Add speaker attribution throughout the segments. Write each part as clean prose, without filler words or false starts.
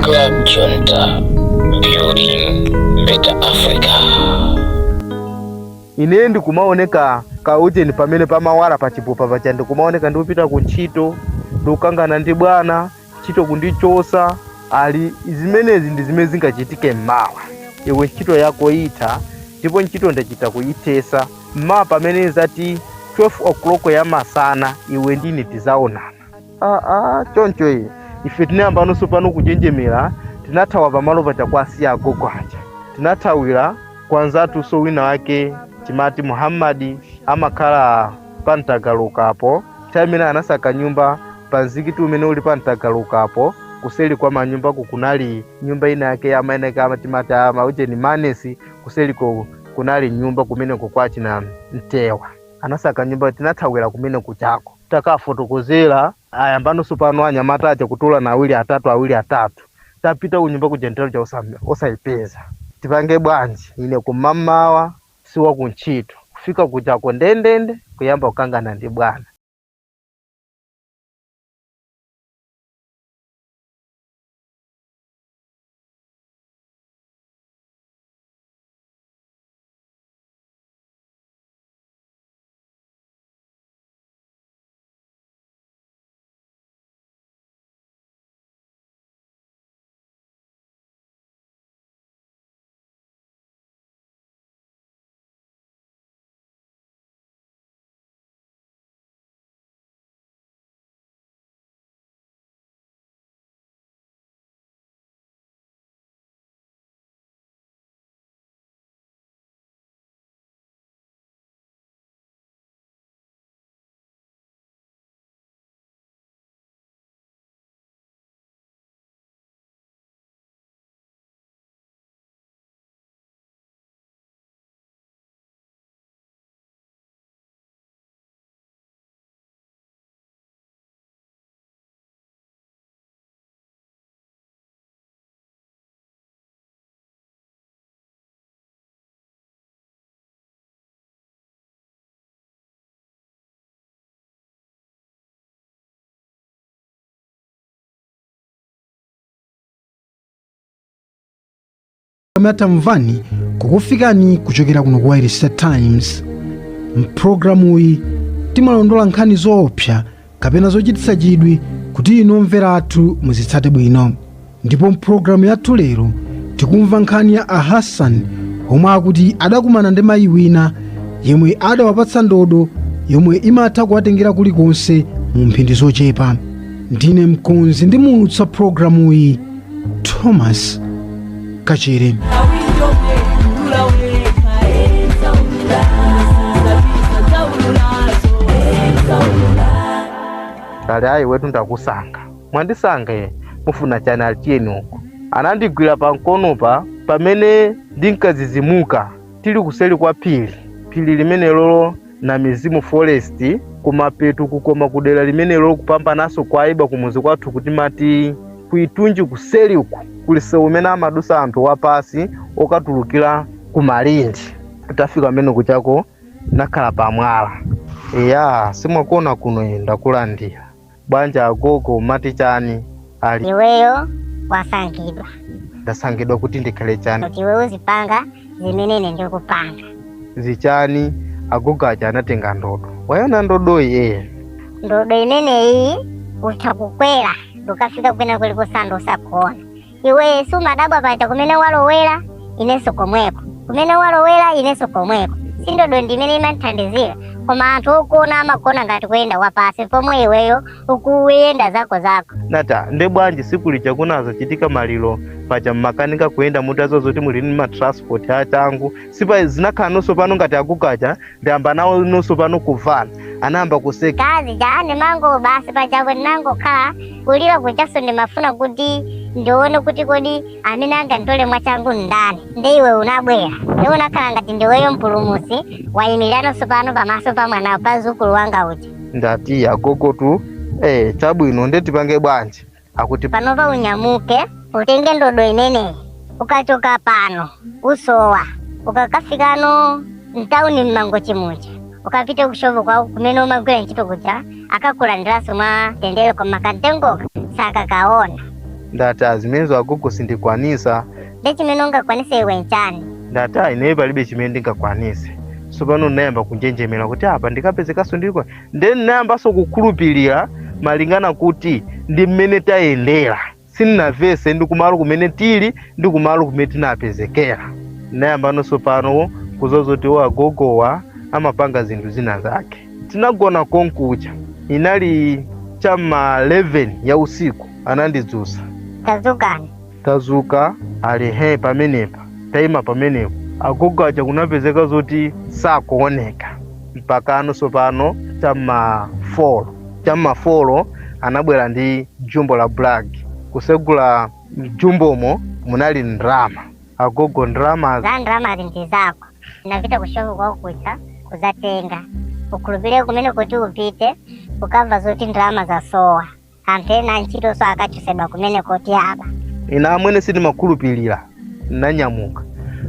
Speaker 1: Club Junta, building better Africa.
Speaker 2: Ine ndikumaoneka kaujeni pamene pamawala pachipupa pacha, ndikumaoneka ndikupita ku ntchito, ndikukangana ndi bwana ntchito kundichosa. Ali zimenezi ndi zimene zingachitike mmawa. Iwe ntchito yako itha, ndipo ntchito ndachita kuyithesa mmawa pamene zati 12 o'clock ya masana, iwe ndine tizaonana. Aa, choncho iye ife tinayamba nonso pano kuchenjemera. Tinathawa pamalo paja kwasiya agogo aja, tinathawira kwanzatunso wina wake timati Muhammadi, amakhala pa Mtagalukapo. Nthawi imene anasaka nyumba pa mzikiti umene uli pa Mtagalukapo, kuseli kwa manyumbako kunali nyumba ina yake amaeneka timati amaujeni manesi, kuseliko kunali nyumba kumeneko kwachina Mtewa. Anasaka nyumba, tinathawira kumene kuchako. Takafotokozera, ayambanonso pano anyamata aja kutola na awiri atatu, awiri atatu. Tapita kunyumba kujentero cha osayipeza. Tipange bwanji? Ine kumamawa siwa kuntchito, kufika kuchako ndendende kuyamba kukangana ndi bwana.
Speaker 3: Tamvani kukufikani kuchokera kuno ku Wireless Times. Mpulogalamuyi timalondola nkhani zoopsa kapena zochititsa chidwi kuti inu omvera athu muzitsate bwino. Ndipo mpulogalamu yathu lero tikumva nkhani ya a Hassan omwe akuti adakumana ndi mayi wina yemwe adawapatsa ndodo yomwe imatha kuwatengera kulikonse mu mphindi zochepa. Ndine mkonzi ndi muulutsa pulogalamuyi, Thomas Kachere.
Speaker 2: Ali, ayi wetu, ndakusanga, mwandisanga ye, mufuna chani? Alitiyeni uko. Anandigwira pamkonopa pamene ndinkazizimuka tili kuseli kwa phiri, phiri limene lolo na Mizimu Forest, kumapeto kukoma kudera limene lolo kupambanaso kwaiba kumuzi kwathu kuti mati kuitunji. Kuseli uku kuli sewu umene amadusa anthu wapasi okatulukira kumalindi. Tafika amene kuchako nakhala pamwala. Eya, simwakuona kuno ine ndakulandira bwanja agogo, mati chani? Ali
Speaker 4: Iweyo wasankhidwa.
Speaker 2: Ndasankhidwa kuti ndikhale chani?
Speaker 4: Kuti iwe uzipanga zimene ine ndikupanga.
Speaker 2: Zichani agogo? Aja anatenga ndodo. Wayona ndodoyi? Eye.
Speaker 4: Ndodo imeneyi utha kukwera ndukafika kwina kulikonse anthu osakuona. Iwe sumadabwa paja kumene walowera inenso komweko, kumene walowera inenso komweko. Si ndodo ndimene imandithandizira, koma anthu okuona amakuona ngati kuyenda wapasi, pomwe iweyo ukuyenda zako zako.
Speaker 2: Nata nde bwanji siku lija kunazachitika maliro paja mmakanika kuyenda mutazo zoti muli ndi ma transport achangu sipa zinakhala nonso pano ngati agogo aja ndiyamba nawo nonso pano kuvana, anayamba kuseka.
Speaker 4: Kazi ja ndimango basi pachako ndinangokhala kulira kuchaso, ndimafuna kuti ndione kuti kodi amene anganditole mwachangu ndani? Ndi iwe unabwera, ndi unakhala ngati ndiweyo mpulumutsi, wayimiranonso pano pamaso pa mwana pa zukulu wanga uja.
Speaker 2: Ndati agogo tu, chabwino, nde tipange bwanji? Akuti
Speaker 4: panopa unyamuke utenge ndodo imeneyi, ukachoka pano usowa, ukakafikano mtauni mmangochi muja ukapite kushopo kwawo kumene umagwira ntchito kuja, akakulandiranso mwa tendere, koma kamtengoka sakakaona.
Speaker 2: Ndati azimenezo agogo sindikwanisa.
Speaker 4: Ndi chimene ungakwanise iwe nchani?
Speaker 2: Ndati ineyo palibe chimene ndingakwanise. Tsopano ndinayamba kunjenjemera kuti apa ndikapezekanso ndiko. Then ndinayambanso kukhulupirira malingana kuti ndi mmene tayendera, sindinamvese ndi kumalo kumene tili ndi kumalo kumene tinapezekera. Ndinayambanso pano kuzozoti agogowa amapanga zinthu zina zake. Tinagona konkucha, inali chamma 11 ya usiku, anandidzusa.
Speaker 4: Tazukani.
Speaker 2: Tazuka ali he pamenepa, tayima pamenepo. Agogo aja kunapezeka zoti sakuoneka mpakano sopano chamma 4. Chamma 4 anabwera ndi jumbo la black. Kusegula mjumbomo munali ndrama. Agogo ndrama
Speaker 4: za ndrama ndi zako. Napita kushopu kwakucha kuzatenga, ukhulupirire kumene kuti upite ukamva zoti ndrama zasowa, anthu ena antchito so akachosedwa kumene kuti aba.
Speaker 2: Ine amwene sindimakhulupirira, nanyamuka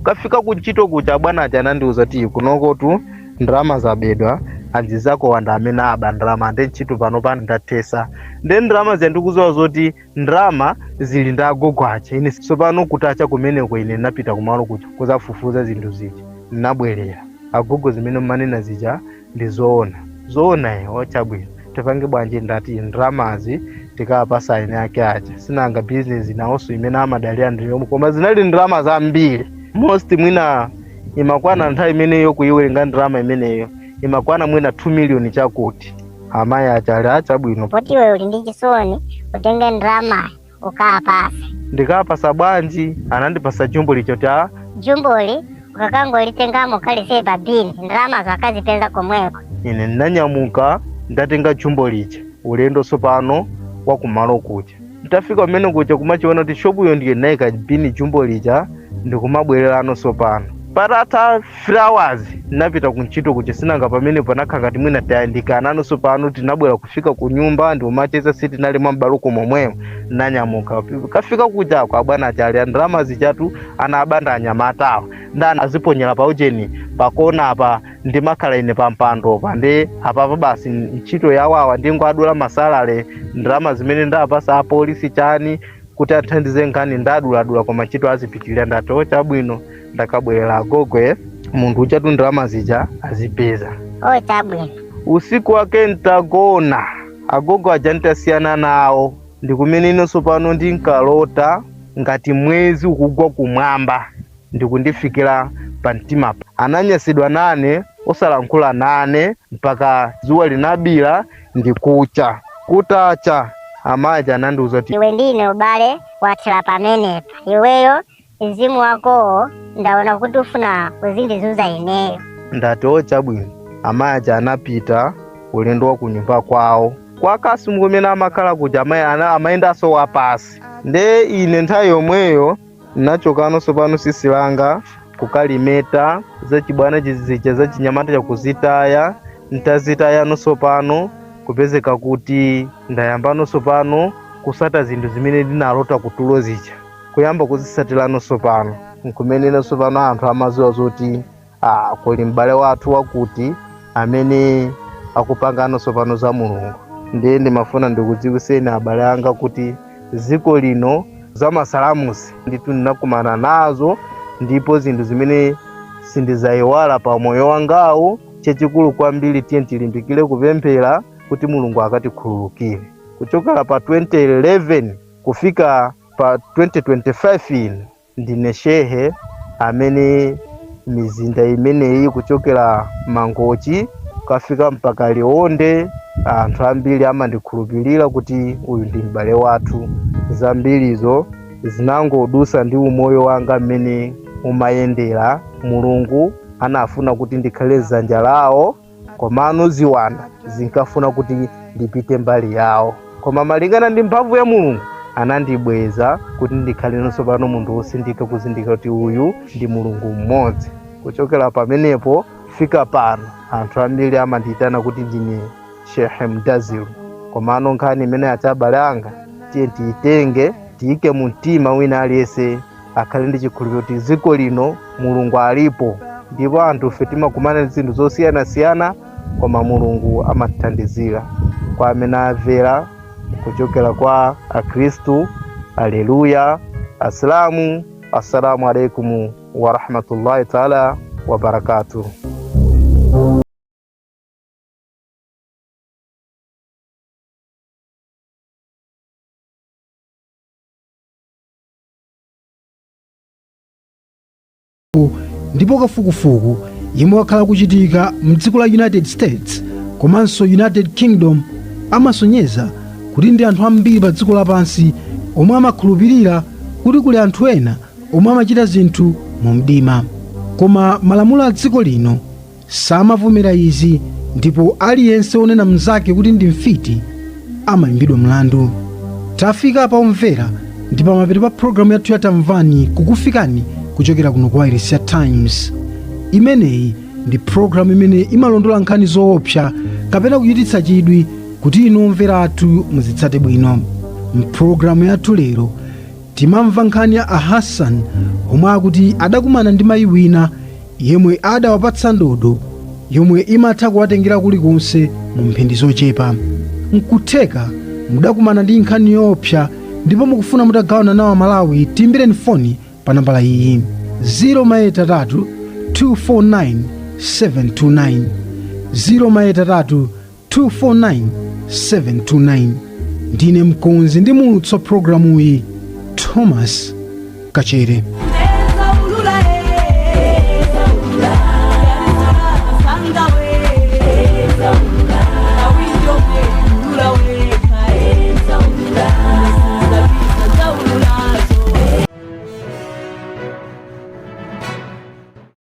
Speaker 2: kafika kuntchito kucha, bwana aja anandiuza ti kunokotu ndrama zabedwa, anzizako wanda amene aba ndrama, ande ntchito pano pano ndathesa. Nde ndrama zandikuziwa zoti ndrama zili ndi agogo aja. Ine tsopano kutacha kumeneko ine ndinapita kumalo kucha kuzafufuza zinthu zija, ndinabwerera, agogo zimene mmanena zija ndi zoona. Zoona iwo, chabwino, tipange bwanji? Ndati ndramazi tikapasa ene ake aja, sinanga bizinesi nawonso imene amadalira ndiyomwe. Koma zinali ndrama zambiri, most mwina imakwana nthawi imeneyo kuiwerenga ndrama imeneyo imakwana mwina 2 million chakuti. Amayi aja ali achabwino.
Speaker 4: Poti iwe uli ndi chisoni, utenge ndrama ukapase.
Speaker 2: Ndikapasa bwanji? Anandipasa jumbo licho ta
Speaker 4: jumboli ukakangolitengamo khalise pa bini, ndrama zakazipeza komweko.
Speaker 2: Ine ndinanyamuka ndatenga jumbo lija, ulendo sopano wakumalo kuja. Nditafika kumene kuja kumachiona kuti shopuyo ndiye naika bini jumbo lija, ndikumabwererano sopano. Patatha 3 hours ndinapita kuntchito kuja, sinanga pamene panakhala ngati mwina tayandikana sopano, tinabwera kufika ku nyumba ndikumacheza, sitinali mwa m'baluku momwemo. Nanyamuka kafika kujako, abwana achali ndrama zichatu anabanda anyamatawa ndani aziponyera paujeni pakona apa, ndimakhala ine pampando pa ndi apapa basi ntchito yawawa ndingoadula masalale ndrama zimene ndapasa apolisi chani kuti athandize nkhani, ndaduladula koma ntchito azipitirira. Ndati chabwino, ndakabwerera agogwe munthu uchatu ndrama zija azipeza.
Speaker 4: O chabwino.
Speaker 2: Usiku wake ntagona, agogo aja ntasiyana nawo, ndikumene inonso pano ndinkalota ngati mwezi ukugwa kumwamba ndikundifikira pa mtima. Ananyasidwa nane osalankhula nane mpaka zuwa linabira ndikucha. Kutacha amayi anandiuza kuti
Speaker 4: iwe ndine ubale wathera pamenepa, iweyo mzimu wakowo ndaona kuti ufuna kuzindizuza ineyo.
Speaker 2: Ndati chabwino. Amayi aja anapita ulendo wa kunyumba kwawo kwa Kasimu kumene amakhala kuja, amayi amayendanso wapasi. Nde ine nthawi yomweyo nachokanso pano sisi langa kukalimeta zachibwana chizija zachinyamata chakuzitaya. Ntazitayanso pano kupezeka kuti ndayambanso pano kusata zinthu zimene ndinalota kutulo zija, kuyamba kuzisatiranso pano nkumenenso pano anthu amaziwa zoti kuli m'bale wathu wakuti amene akupanganso pano za Mulungu. Ndiye ndimafuna ndikudziwiseni abale anga kuti ziko lino za masalamusi nditu ndinakumana nazo, ndipo zinthu zimene sindizayiwala pa moyo wangawu. Chachikulu kwambiri, tiye tilimbikire kupemphera kuti Mulungu akatikhululukire. Kuchokera pa 2011 kufika pa 2025 ino ndine shehe amene mizinda imeneyi kuchokera Mangochi kafika mpaka Liwonde, anthu ambiri amandikhulupirira kuti uyu ndi m'bale wathu. Zambirizo zinangodusa ndi umoyo wanga mmene umayendera. Mulungu anafuna kuti ndikhale dzanja lawo, komano ziwanda zinkafuna kuti ndipite mbali yawo, koma malingana ndi mphamvu ya Mulungu anandibweza kuti ndikhalenso pano munthu wosindika kuzindikira kuti uyu ndi Mulungu mmodzi. Kuchokera pamenepo fika pano anthu ambiri amandiyitana kuti ndine Shehe Mdaziru. Komano nkhani imene ati abale anga, tiye tiyitenge tiyike mu mtima, wina aliyense akhale ndi chikhulupiriro kuti dziko lino Mulungu alipo, ndipo anthu ife timakumana ndi zinthu zosiyanasiyana, koma Mulungu amatithandizira kwa amene amvera kuchokera kwa akhristu. Aleluya. Asilamu, assalamu alaikum warahmatullahi taala wabarakatuh.
Speaker 3: Ndipo kafukufuku yemwe wakhala kuchitika mdziko la United States komanso United Kingdom amasonyeza kuti ndi anthu ambiri pa dziko lapansi omwe amakhulupirira kuti kuli anthu ena omwe amachita zinthu mu mdima, koma malamulo a dziko lino samavomera izi, ndipo aliyense onena mnzake kuti ndi mfiti amayimbidwa mlandu. Tafika pa, omvera, ndi pamapeto pa programu yathu ya Tamvani, kukufikani kuchokera kuno ku Wailesi ya Times. Imeneyi ndi programu imene imalondola nkhani zoopsa kapena kuchititsa chidwi kuti inu omvera athu muzitsate bwino. Mpulogalamu yathu lero timamva nkhani ya a Hassan omwe akuti adakumana ndi mayi wina yemwe adawapatsa ndodo yomwe imatha kuwatengera kulikonse mu mphindi zochepa. Nkutheka mudakumana ndi nkhani yoopsa ndipo mukufuna mutagawana nawo Malawi. Tiyimbireni foni pa nambala iyi: 0 249 729, 0 249 729. Ndine mkonzi ndi muulutsi wa programu iyi, Thomas Kachere.